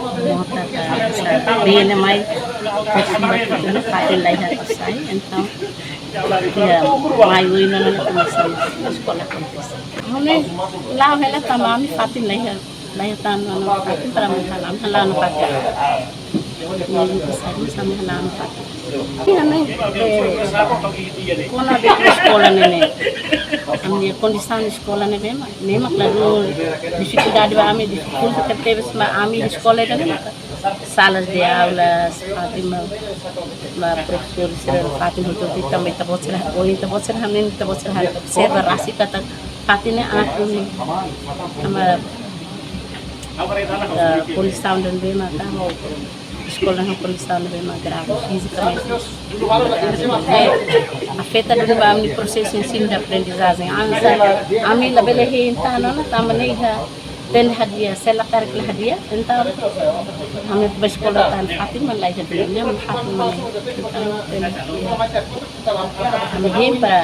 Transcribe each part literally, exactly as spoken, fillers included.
mota ka, sa, bene mai, terus batu tu na fatin la iha sai, entaun, ya, mai ui no na komesa eskola akontese. Ami la'o hela tanba ami fatin la iha, la iha tan no fatin para ami hala'o, hala'o no fatin. Ami la'o no fatin. Iha ne'e, eh, kona-ba eskola ne'e ne'e. Ami-nia kondisaun eskola ne'e ne'e mak, ne'e mak la dún difikuldade ba ami, difikulta tebes ba ami eskola ne'e ne'e mak. Salas de aulas, fatin ba, ba profesór sira fatin hotu, tanba ita-boot sira, ohin ita-boot sira, ami ita-boot sira, observa rasik katak fatin ne'e atu ne'e. Tanba, eh, kondisaun ne'ebé mak, eskola ho kondisaun ne'ebé mak grave fizikamente. Eh, afeta duni ba ami prosesu ensinu no aprendizajen. Ami sa, ami labele hein tan ona, tanba ne'e iha tende hadi'a, sela karik la hadi'a, entaun ami ba eskola tan fatin mak la iha duni, ami fatin mak la iha. Entaun, tende hadi'a. Ami hein para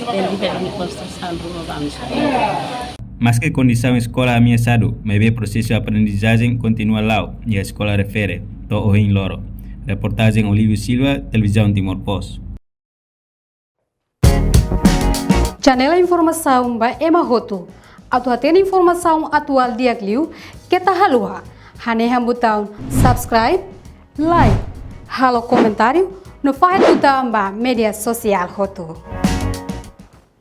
tende hadi'a konstrusaun ruma ba ami eskola. Maske kondisaun eskola ameasadu, maibé prosesu aprendizajen kontinua la'o iha eskola refere to'o ohin loron. Reportajen Olívio Silva, Televizaun Timor Post. Janela informasaun ba ema hotu. Atu hatene informasaun atuál di'ak liu, keta haluha hanehan butaun subscribe, like, halo komentáriu, no fahe tutan ba média sosiál hotu.